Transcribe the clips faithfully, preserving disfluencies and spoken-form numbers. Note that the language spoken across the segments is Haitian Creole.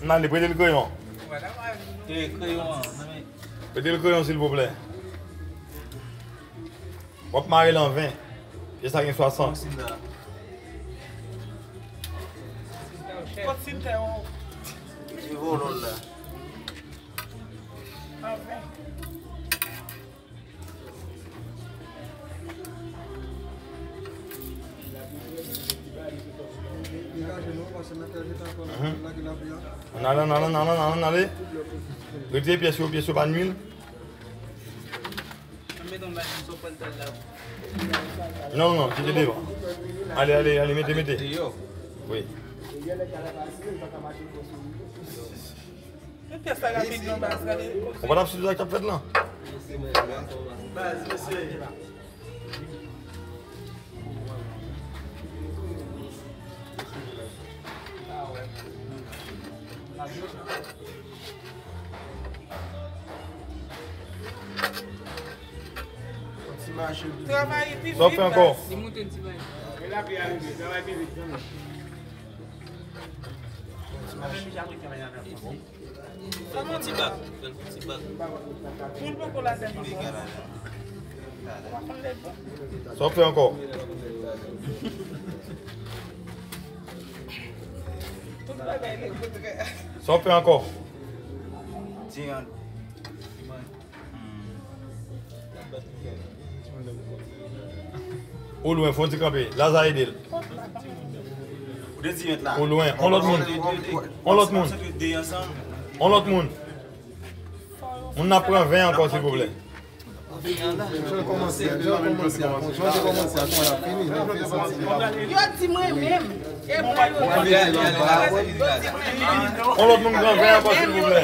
N ale, prete l kreyon. E kreyon an, nan men. Prete l kreyon, silvouplè. W ap mare l an ven. Pyès la gen swasant. Kot sintè w? Li volo la. An ven. Ann ale, ann ale, ann ale, ann ale, ann ale. Retire pyès yo, pyès yo pa nwi l. Non, non, kite devan. Ale, ale, ale, mete, mete. Wi. Men pyès la rapid non baz, gade. Ou pa t ap swiv sa k ap fèt lan? Baz, mesye. Travay pi vit, baz. Li moute yon ti bagay. Fè l pou ti bak, fè l pou ti bak. Moun poko ladann non. Sa w fè ankò? Tout bagay li kontrè. Sa w fè ankò? Ti an. Ou lwen, fon ti kanpe. Laza ede l. Ou lwen, on lòt moun. On lòt moun. On lòt moun. Moun nan pran ven ankò, silvouplè. Jan l kòmanse, jan l kòmanse a, jan l te kòmanse a, kòman l ap fini, jan l fè santi li la. Yo di mwen menm. On lòt moun pran ven ankò, silvouplè.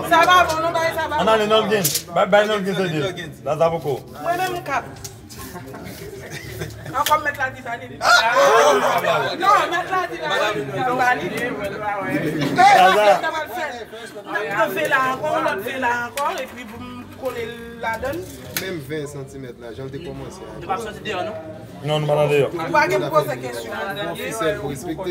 Sa pa bon, non, bay sa pa bon. Ann ale, Nolgens. Bay, bay Nolgens ede. Laza poko. Mwen menm, m kap. Ankò, mèt la di pa li. Non, mèt la di pa li. Laza. N ap pran ven la ankò, yon lòt ven la ankò, epi pou m kole l ladann. Menm ven santimèt la, jan l te kòmanse a. Nou p ap soti deyò, non? Non, nou pa nan deyò. Ou pa gen pou poze kesyon. Gon fisèl pou respekte.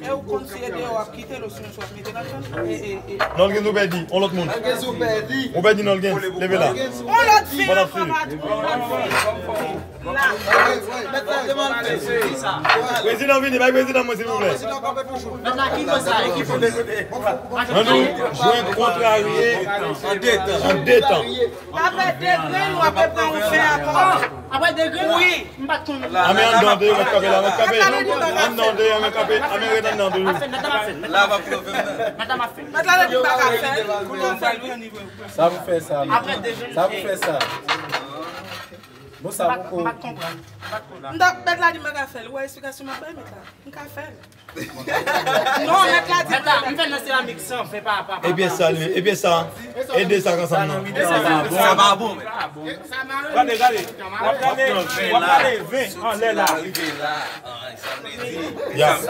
E ou konn si e deyò w ap kite l, osinon si w ap mete nan chanm. E, e, e. Nolgens, ou pèdi, on lòt moun. Nolgens, ou pèdi. Ou pèdi, Nolgens, leve la. On lòt fi. Prezidan vini, bay prezidan mwen, silvouplè. An nou jwe kontrarye an de tan. Apre de grenn, w ap pran yon ven ankò. Apre de grenn? Wi. M pa t konn. Ame anndan de yo, mèt kanpe la, mèt kanpe. Anndan de yo, mèt kanpe. Ame ret anndan de yo. Mèt la di m pa ka fè l. Sa pou fè sa, men. Sa pou fè sa. Bon, sa poko. M pa t konprann. M pa t konprann. M t ap, mèt la di m pa ka fè l. Ou wè esplikasyon m ap bay mèt la? M ka fè l. Non, mèt la di. Mèt la, m fè nan seramik san fè pa, pa, pa. Ebyen sa, ebyen sa. Ede sa ansanm nan. Sa pa bon. Gade, gade. W ap gade, w ap gade ven anlè la. Ya.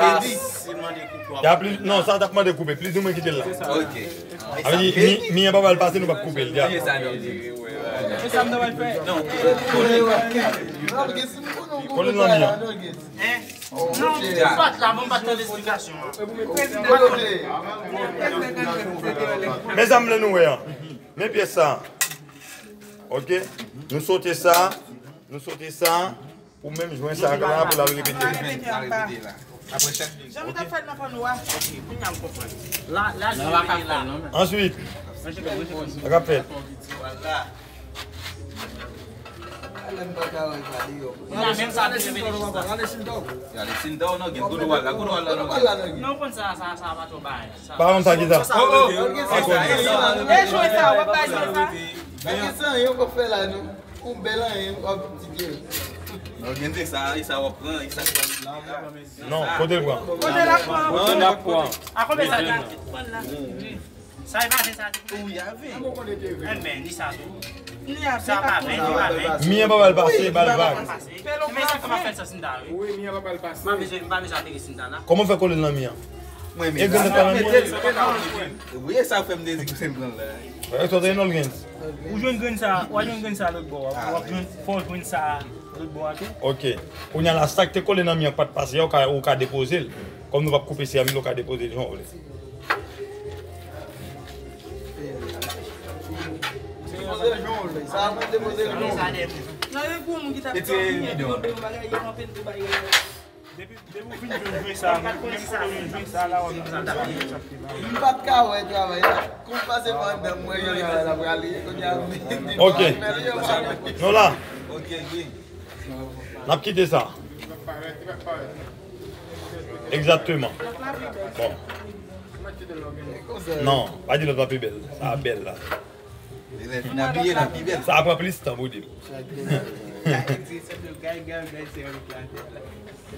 Ya plis, non, sa t ap mande koupe. Plizoumwen kite l la. Ok. Sa vle di, mi, mi an pa pral pase, nou p ap koupe l. Ya. Kole l nan mi an. Non, ou pa t la, bon, m pa t tande esplikasyon an. Men sa m vle nou wè an. Men pyès sa. Ok? Nou sote sa. Nou sote sa. Pou menm jwen sa la, pou l al repete. Repete anba. Jan nou t ap fè l nan pano a. La, la, la, la. Answit, sa k ap fèt? Menm sa, ale sinta w, ale sinta w. Ale sinta w, non, gen kote w al la, kote w al la, non. Non, konn sa, sa, sa pa twò bay. Pa konn sa ki sa. Oh, oh. E jwe sa, w ap bay jwe sa. Pa gen sa, yo ko fè la, non. Ou bèl anyen, w ap di byen. Non, gen de sa, e sa w ap pran, e sa k pa. Non, kote l pran? Kote l ap pran? Kote l ap pran? A konbyen sa te pran la? Sa e pa ven sa te pran? Wi, a ven. Enben, ni sa tou. Ni a ven. Sa pa ven, ni pa ven. Mi an pa ba l pase, ba l vag. Men sa kòman fè l sa sinta, wi. Wi, mi an pa ba l pase. M pa bezwen, m pa bezwen atake sinta la. Kòman fè kole l nan mi an? Mwen menm. E grenn sa nan mwen. Wi, e sa fè m te di ke se l pran la. Wè, sa te Nolgens. Ou jwenn grenn sa, w a jwenn grenn sa lòt bò a. W ap jwenn, fò w jwenn sa lòt bò a tou. Ok. Kounye a la, sa k te kole nan mi an k pa t pase a, ou ka, ou ka depoze l. Kòm nou p ap koupe seramik la, ou ka depoze l jan w vle. Depoze l jan w vle. Sa a mwen depoze l jan w vle. Nan yon gwo moun ki t ap fè yon pwoblèm bagay, yo kanpe l tou bagay. Depi, depi w fin jwenn jwe sa, menm kote w jwenn jwe sa la, w ap jwenn sa. M pa t ka wè travay la. Kou m pase pa anndan, m wè jan travay la prale, kounye a m di. Ok. Nou la. Ok, wi. N ap kite sa. Egzakteman. Bon. Non, pa di lòt la pi bèl. Sa a bèl la. Lè fin abiye, l ap pi bèl. Sa a pran plis tan pou di l.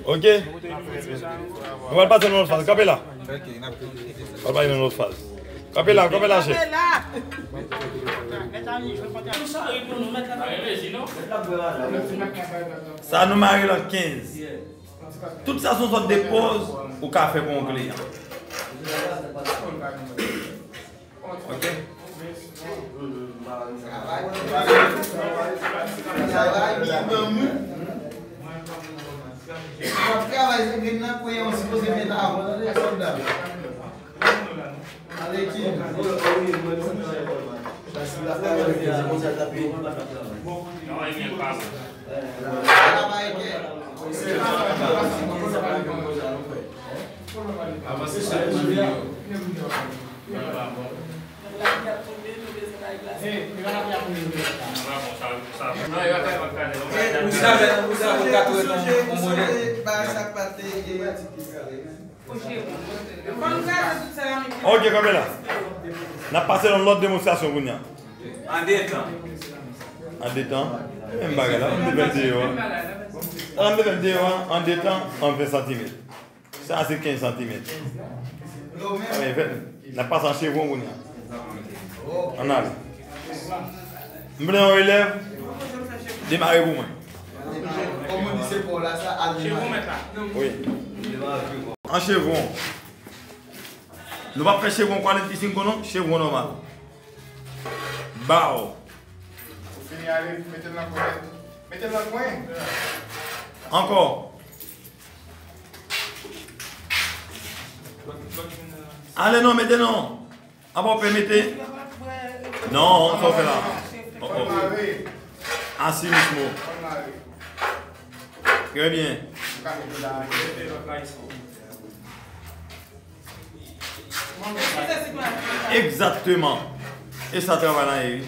Ok. Nou pral pase nan lòt faz. Kanpe la. Pral pase nan lòt faz. Kanpe la, kanpe la, chèf. Sa nou mare lòt kenz. Tout sa se yon sòt de pòz ou ka fè pou yon kliyan. Ok. Travay byen granmoun. W ap travay, se grenn nan kwen an, w sipoze met avan, tande, sòlda. Ale ki. Avanse chak moun yo. Ok, kanpe la. N ap pase nan lòt demonstrasyon kounye a. An de tan. An de tan. Menm bagay la, m te fè l deyò a. Sa m te fè l deyò a, an de tan, an ven santimèt. Sa a se kenz santimèt. N ap pase an chevron kounye a. Ann ale. M vle yon elèv demare pou mwen. Kòm ou di se pa w la, sa al demare. Wi. An chevron. Nou p ap fè chevron kwaliti sinko non, chevron nòmal. Baw. Ou fini ale, mete l nan kwen. Mete l nan kwen. Ankò. Ale non, mete non. Apa w pè mete? Non, sa w fè la. Oh, oh. Asimismo. Trè byen. Egzakteman. E sa travay la ye, wi.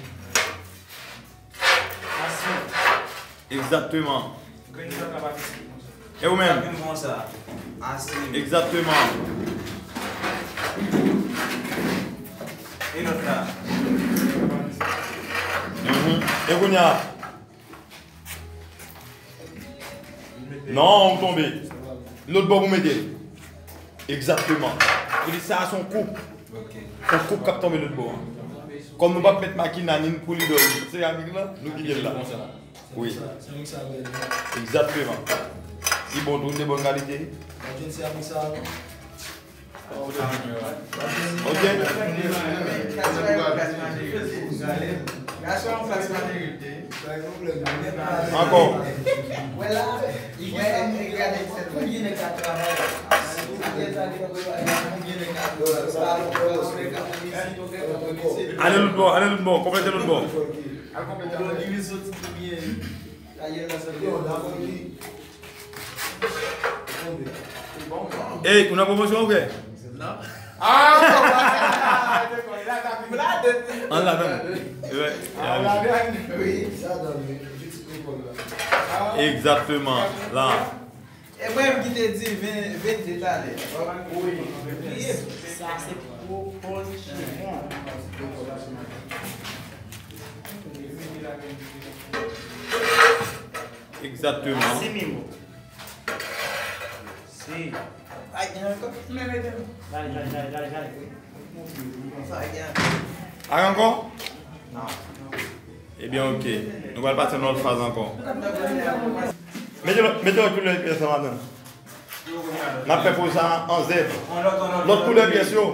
Egzakteman. E ou menm? Egzakteman. E lòt la? Mhm. E kounye a? Non, ou tonbe. Lòt bò pou mete l. Egzakteman. Vle di sa a se yon koup. Se yon koup k ap tonbe lòt bò a. Kòm nou p ap met makina ni pou li dòmi, seramik la, nou kite l la. Wi. Egzakteman. Li bon tou, li de bòn kalite. Ok. Ankò. Ale lòt bò, ale lòt bò, konplete lòt bò. Ey, ou nan pwomosyon ou frè? An ladan. Egzakteman. La. E mwen menm ki te di ven, vennde talè. Sa se pwopozisyon. Egzakteman. Si. Ay, gen ankò? Dale, dale, dale, dale, dale. Ay, gen ankò? Ay, ankò? Ebyen, ok. Nou pral pase nan lòt faz ankò. Mete lòt, mete lòt koulè pyès lan ladan. N ap fè poz sa an zèb. Lòt koulè pyès yo.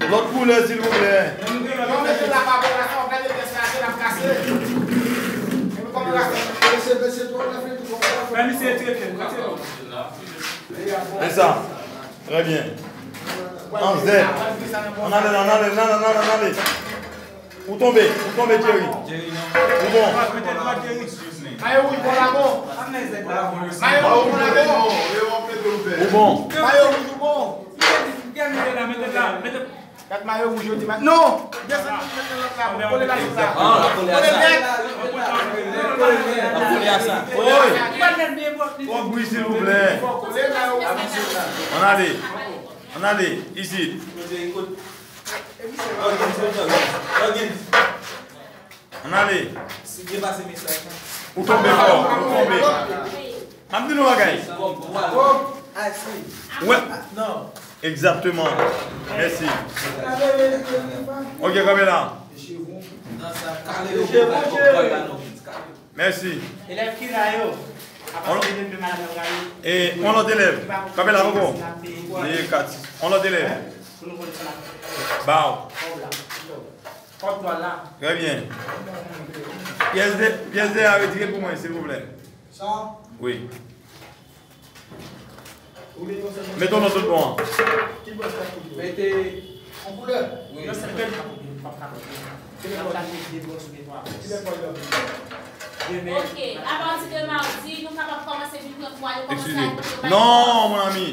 Lòt koulè, silvouplè. Se sa. Trè byen. An zèb. Ann ale, ann ale, ann ale, ann ale, ann ale. Ou tonbe, ou tonbe, Jerry. Ou bon. Mayo wouj bon la bon. Mayo wouj bon la bon. Ou bon. Mayo wouj ou bon. Gad mayo wouj yo di ma-, non! Desann nan, nan lòt la, kole la sou la. Kole nèt. Kole a sa. Oy! Twòp bri, silvouplè. Kole mayo wouj la. Ann ale. Ann ale. Isit. Ann ale. Ou tonbe fò, ou tonbe. M ap di nou bagay. Wè. Egzakteman. Mèsi. Ok, kanpe la. Mèsi. Elèv ki la yo? Apati de demen, madanm Gayo. E yon lòt elèv. Kanpe la poko. Li kat. Yon lòt elèv. Pou nou konn sa la. Baw. Kòb la. Kòb twal la. Trè byen. Pyès de, pyès de a retire pou mwen, silvouplè. Sa? Wi. Mete w nan tout bon an. Mete. An koulè? Wi. Ok, apati de madi, nou kapab kòmanse vin pran kou a, yo kòmanse al pote bay. Non, mon ami.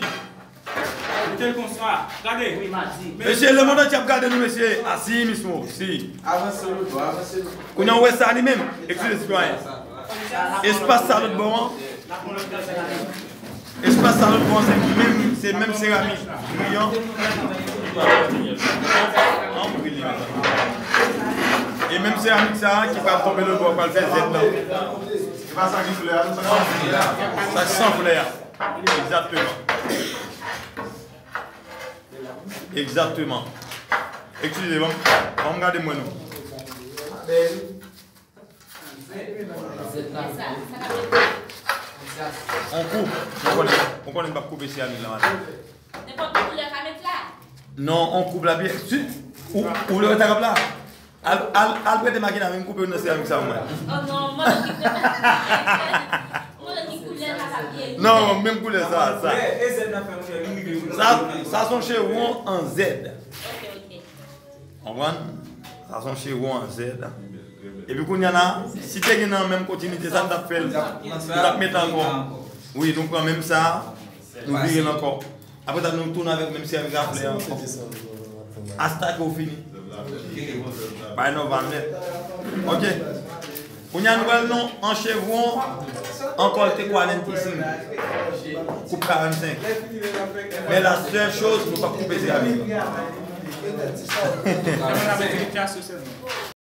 Mesye, lemonn antye ap gade nou, mesye. Asi, mismo, si. Avanse lòt bò, avanse lòt bò. Kounye a, ou wè sa li menm? Eskize, sitwayen. Espas sa lòt bò an. Espas sa lòt bò an, se menm, se menm seramik. Briyan. An brile. E menm seramik sa ki pral tonbe lòt bò, pral fè zèb la. Se pa sa ki flè a, non, sa ki flè a. Sa san flè a. Egzakteman. Egzakteman. Eskize, ban m, ban m gade mwen non. On kou. Ou konnen, ou konnen m p ap koupe seramik la maten. Nenpòt ki koulè ka met la. Non, on kou la byen. Si, ou, ou vle wè ta k ap la? Al, al, al prete makina, vin koupe youn nan seramik sa pou mwen. Oh non, mwen ki koulè. Mwen ki koulè sa, sa byen. Non, menm koulè sa, sa. Sa, sa se yon chevron an zèb. Ok, ok. Konprann? Sa se yon chevron an zèb. Epi kounye a la, si te gen nan menm kontinite sa, m t ap fè l. M t ap mete ankò. Wi, nou pran menm sa, nou vire l ankò. Apre sa, nou tounen avèk menm seramik a flè ankò. Asta ke w fini. Bay nòmal nèt. Ok. Kounye a nou pral nan an chevron an kòlte quarante-cinq. Koup karannsenk. Men la sèl choz, nou p ap koupe seramik.